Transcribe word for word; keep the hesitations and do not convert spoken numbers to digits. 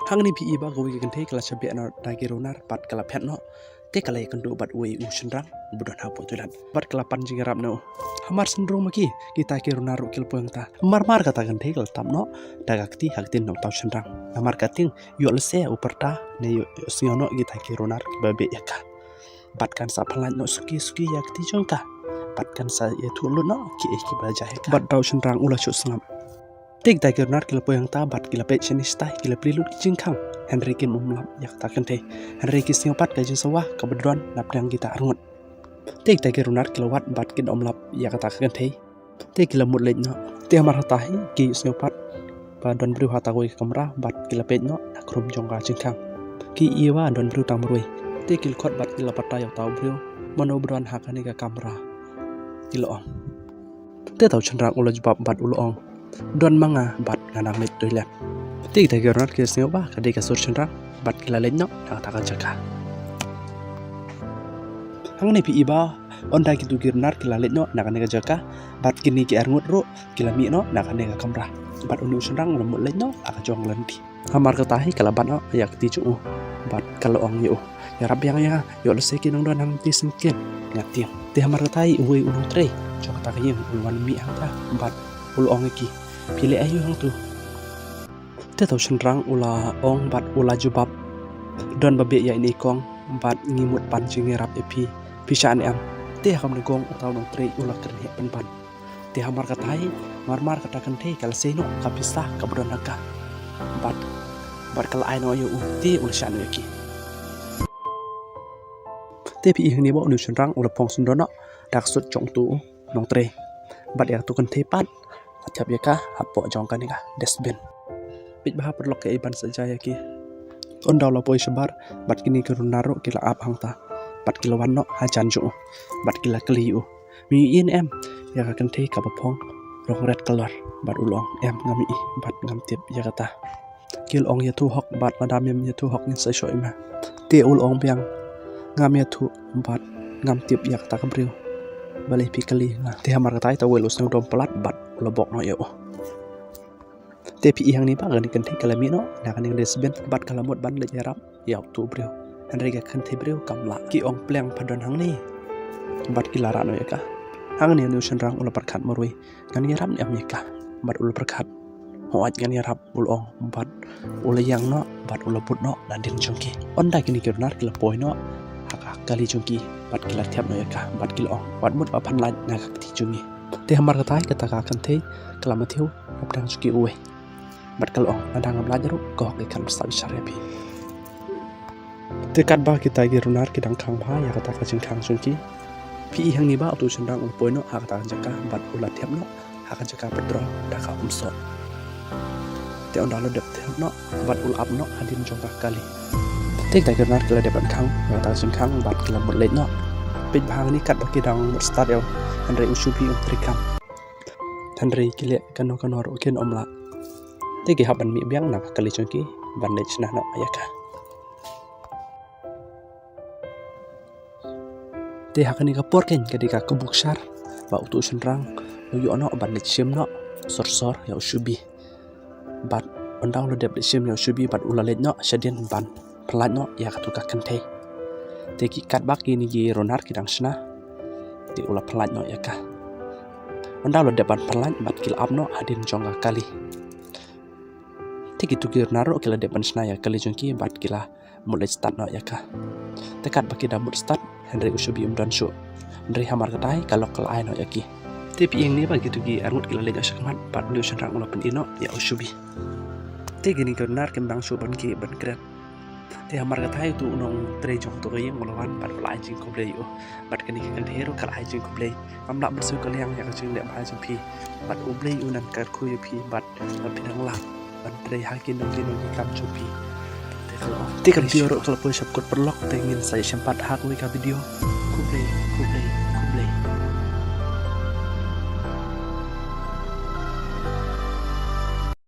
Hangne phi i ba kawei ka kynthei ka la shah beh noh da ki runar bad ka la phet noh. Te ka la ïakynduh bad uwei u shynrang uba don hapoh toilet bad ka la pan jingïarap noh. Hamar sngewrung ma ki, kita ki runar ruh ki la poi hangta. Mar mar kata ka kynthei ka la tap noh da ka kti ha ka ktien jong uta u shynrang. Namar ka tieng ïoh lehse u pyrta ne ïoh, ïohsngew noh kita ki runar kiba beh ïa ka. Bad kan sa pynlait noh suki suki ïa ka kti jong ka. Bad kan sa ïathuh lut noh kiei kiba jia ïa ka. Bad uta u shynrang u la shu sngap. Te kita ki runar ki la poi hangta bad ki la peit shane shatai, ki la plie lut ki jingkhang. Hynrei kim ym lap ïa kata ka kynthei. Hynrei ki sngew pat ka jingsawa kaba don napdeng kita arngut. Te kita ki runar ki la wad bad kim ym lap ïa kata ka kynthei. Te ki la mut leit noh. Te hamar kata hi ki sngew pat ba don briew ha kawei ka kamra bad ki la peit noh na ka rum jong ka jingkhang. Ki i ba don briew tang marwei. Te ki la khot bad ki la batai ïa uta u briew mano ba don ha kane ka kamra. Ki la ong. Te uta u shynrang u la jubab bad u la ong, don ma nga bad nga nang leit toilet. Te kita ki runar ki sngew ba ka dei ka sur shynrang bad ki la leit noh na kata ka jaka. Hangne phi i ba ynda kitu ki runar ki la leit noh na kane ka jaka bad kine ki arngut ruh ki la mih noh na kane ka kamra. Bad une u shynrang u la mut leit noh ha ka jong ka lynti. Hamar kata hi ka la bat noh ïa ka kti jong u bad ka la ong ïa u, ïarap biang ïa nga, ïoh lehse ki nongdon hangtei syngkien, nga tieng. Te hamar kata hi uwei u nongtrei jong kata ka ïing u la wan mih hangta bad u la ong ïa ki, phi leh aïu hangtu? Te uta u shynrang u la ong bad u la jubab, don ba beh ïa ine i kong bad ngi mut pan jingïarap ïa phi, phi shah ne em? Te ha ka mut kong uta u nongtrei u la kren heh pynban. Te hamar kata hi, mar mar kata ka kynthei ka la sei noh ka pisa kaba don ha ka. Bad, bad ka la ai noh ïa u, te u la shah noh ïa ki. Te phi i hangne ba une u shynrang u la phong sngewdon noh da ka suit jong utu u nongtrei. Bad ïa katu ka kynthei pat la thep ïa ka hapoh jong kane ka dustbin. Peit bha paralok kaei ban sa jia ïa ki. Ynda u la poi shabar bad kine ki runar ruh ki la ap hangta. Bad ki la wan noh hajan jong u bad ki la kylli ïa u, me ïohi ne em ïa ka kynthei kaba phong rong red colour? Bad u la ong, em, ngam ïohi bad ngam tip ïa kata. Ki la ong, ïathuh hok bad lada mem ïathuh hok ngin sa shoh ïa me. Te u la ong biang, ngam ïathuh bad ngam tip ïa kata ka briew. Balei phi kylli nga? Te hamar kata hi uta uwei u la sngewdom palat bad u la bok noh ïa u. Te phi i hangne ba kane ka kynthei ka la mih noh na kane ka dustbin bad ka la mut ban leit ïarap ïa utu u briew. Hynrei ka kynthei briew kam lah. Ki ong, pleng pha don hangne. Bad ki la rah noh ïa ka. Hangne une u shynrang u la pyrkhat marwei, ngan ïarap ne em ïa ka? Bad u la pyrkhat, hooid ngan ïarap, u la ong bad u la ïeng noh bad u la bud noh nadien jong ki. Ynda kine ki runar ki la poi noh ha ka kali jong ki bad ki la thep noh ïa ka bad ki la ong, wat mut ba phan lait na ka kti jong ngi. Te hamar kata hi kata ka kynthei ka la mathiaw hapdeng jong ki uwei. Bad ka la ong, lada ngam lait ruh ka hok ka kan bsa bishar ïa phi. Te katba kita ki runar ki dang khang bha ïa kata ka jingkhang jong ki, phi i hangne ba utu u shynrang u la poi noh ha kata ka jaka bad u la thep noh ha ka jaka petrol da ka umsop. Te ynda u la dep thep noh bad u la ap noh hadien jong ka kali. Te kita ki runar ki la dep ban khang ïa kata ka jingkhang bad ki la mut leit noh. Peit bha hangne katba ki dang mut start ïa u, hynrei u Shubi um trei kam. Hynrei ki leh kano kano ruh kin ym lah. Te ki hap ban mih biang na ka kali jong ki ban leit shna noh ïa ka. Te ha kane ka por keiñ ka dei ka kaba kshar ba utu u shynrang u ïoh noh ban leit shim noh sor sor ïa u Shubi. Bad ynda u la dep leit shim ïa u Shubi bad u la leit noh shadien ban pynlait noh ïa katu ka kynthei. Te ki katba kine ki runar ki dang shna, te u la pynlait noh ïa ka. Ynda u la dep ban pynlait bad ki la ap noh hadien jong ka kali. Te kitu ki runar ruh ki la dep ban shna ïa ka kali jong ki bad ki la mut leit start noh ïa ka. Te katba ki dang mut start, hynrei u Shubi um don shuh. Hynrei hamar kata hi ka lok ka la ai noh ïa ki. Te phi i hangne ba kitu ki arngut ki la leit noh shakhmat bad une u shynrang u la pyni noh ïa u Shubi. Te kine ki runar kim dang shuh ban kieh ban kren. Te hamar kata hi utu u nongtrei jong katu ka ïing u la wan bad u la ai jingkhublei ïa u. Bad kane ka kynthei ruh ka la ai jingkhublei. Ngam lah ban siew kylliang ïa ka jingleh bha jong phi. Bad U Blei un nang kyrkhu ïa phi bad ba phin nang lah ban trei ha kino kino ki kam jong phi. Te ka la ong. Te ka video ruh ka la poi sha kut paralok, te ngin sa ïashem pat ha kawei ka video. Khublei, khublei.